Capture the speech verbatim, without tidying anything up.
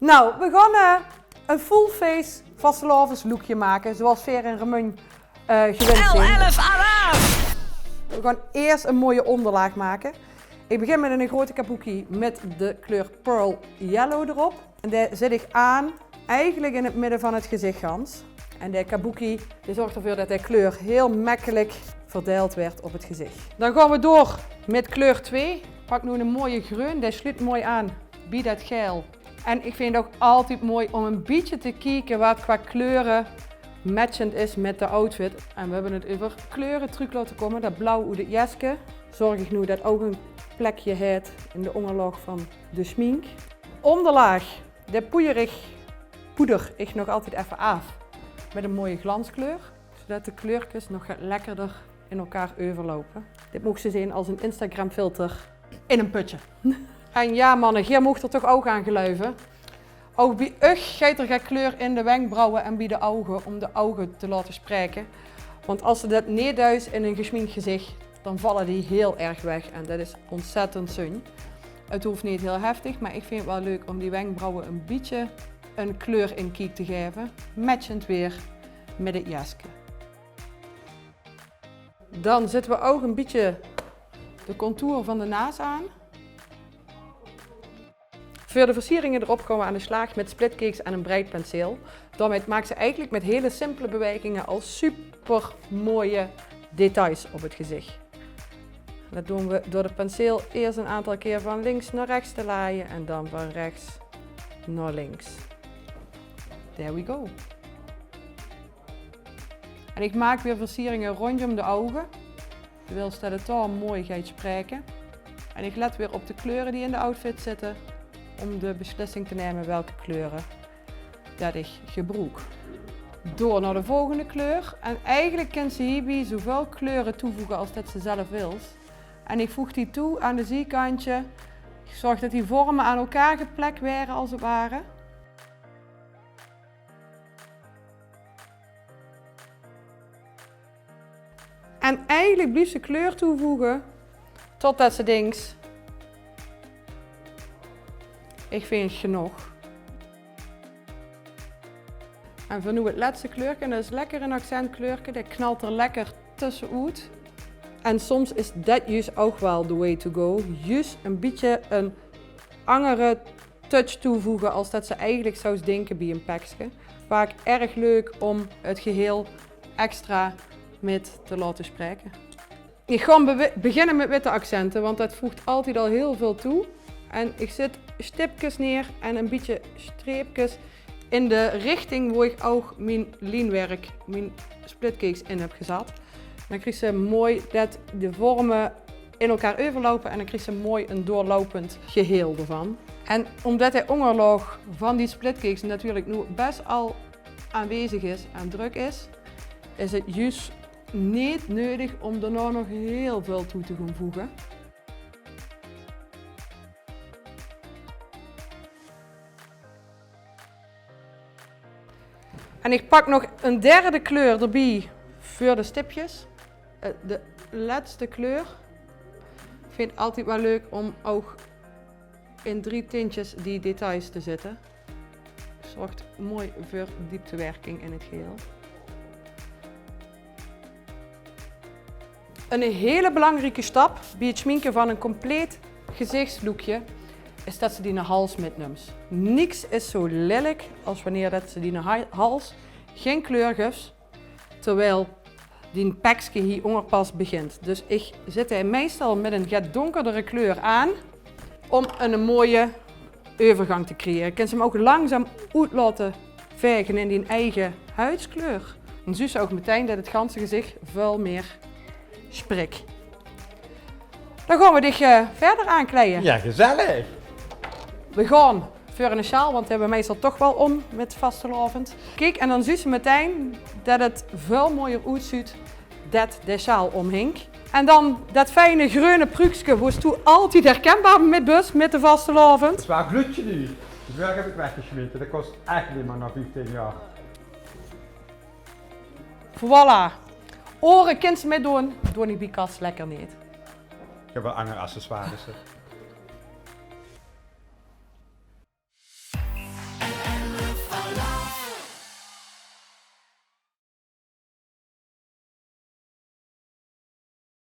Nou, we gaon, eh, ein full face vastelaoveslookje make, zoals veer in Remunj, eh, gewind zeen. L elf alaaf! We gaon eers ein mooie óngerlaag make. Ich begin mit ein grote kabuki mit de kleur Pearl Yellow d'rop. En dae zèt ich aan, eigelik in 't midde van 't gezich gans. En de kabuki, dae zörg d'rveur det de kleur hiel mekkelik verdeild wuuert op 't gezich. Dan gaon we door mit kleur twee. Pak noe ein mooie greun, dae sluut mooi aan bie det gael. En ich vinj 't ouch altied mooi óm ein bietje te kieke waat qua kleure matchend is mit de outfit. En we höbbe 't euver kleure trök laote kómme. Det blauw oet 't jeske. Zörg ich noe det ouch ein plekje haet in de óngerlaag van de sjmink. Óngerlaag, dae poeier ich, poeder ich nog altied effe aaf mit ein mooie glanskleur, zodet de kleurkes nog get lekkerder in elkaar euverloupe. Dit moogs se zeen als ein Instagram-filter in ein pötje. En jao, manne, geer moogt d'r toch ouch aan geluive. Ouch bie uch geit d'r get kleur in de wenkbrauwe en bie de ouge, óm de ouge te laote spraeke. Want es se det neet duis in ein gesjmink gezich, dan valle die hiel erg weg en det is óntzèttend zunj. 't Hoof neet hiel heftig, mer ich vinj 't waal leuk óm die wenkbrauwe ein bietje ein kleur in kiek te gaeve. Matchend weer mit 't jeske. Dan zètte we ouch ein bietje de contour van de naas aan. Veur de versieringe d'rop gaon we aan de slaag mit splitcakes en ein breid penseel. Daomit maaks se eigelik mit hiel simpele bewaeginge al supermooie details op 't gezich. Det doon we door de penseel eers ein aantal kier van links nao rechts te laaie en dan van rechts nao links. There we go. En ich maak weer versieringe róndjóm de ouge, terwiel det 't dao mooi geit spraeke. En ich let weer op de kleure die in de outfit zitte, óm de beslissing te numme welke kleure det ich gebroek. Door nao de volgende kleur. En eigelik kins se hiebie zoväöl kleure toevoege es det se zelf wils. En ich voeg die toe aan de ziekantje. Ich zörg det die vorme aan elkaar geplek waere, es 't ware. En eigelik bliefs se kleur toevoege totdet se dinks: ich vinj 't genóg. En veur noe 't lètste kleurke, en det is lekker ein accentkleurke, det knalt d'r lekker tösse oet. En soms is det juus ouch waal the way to go. Juus ein bietje ein anger touch toevoege es det se eigelik zous dinke bie ein pekske. Vaak erg leuk óm 't geheel extra mit te laote spraeke. Ich gaon be-, beginne mit witte accente, want det voegt altied al hiel väöl toe. En ich zèt stipkes neer en ein bietje streepkes in de richting wo ich ouch mien lienwerk, mien splitcakes in höb gezat. Dan kriegs se mooi det de vorme in elkaar euverloupe en dan kriegs se mooi ein doorloupend geheel d'rvan. En ómdet de óngerlaag van die splitcakes natuurlik noe bès al aanwezig is en drök is, is 't juus neet neudig óm daonao nog hiel väöl toe te gaon voege. En ich pak nog ein derde kleur d'rbie veur de stipkes. Eh, de lètste kleur. Ich vinj 't altied waal leuk óm ouch in drie tintjes die details te zètte. Zörg mooi veur dieptewerking in 't geheel. Ein hiel belangrieke stap bie 't sjminke van ein compleet gezichtslookje is det se diene hals mitnums. Niks is zo lillik es wanneer det se diene ha-, hals gein kleur gufs, terwiel dien pekske hie ónger pas begint. Dus ich zèt 'm meistal mit ein get dónkerdere kleur aan óm ein mooie euvergank te creëre. Kins se 'm ouch langzaam oet laote vaege in dien eige huidskleur. Dan zuus se ouch metein det 't ganse gezich väöl mier sprik. Dan gaon we dich, eh, wiejer aankleie. Jao, gezellig. We gaon veur ein sjaal, want die höbbe we meistal toch waal óm mit vastelaovend. Kiek, en dan zuus se metein det 't väöl mooier oetzuut det de sjaal ómhingk. En dan det fijne greune pruukske, wo-s doe altied herkenbaar mit bös mit de vastelaovend. 't Waas bloedje duur. De vörige höb ich weggesmete. Det kós ech neet mier nao vieftien jaor. Voilà. Ore kins se mitdoon, doon ich bie kas lekker neet. Ich höb waal anger accessoires.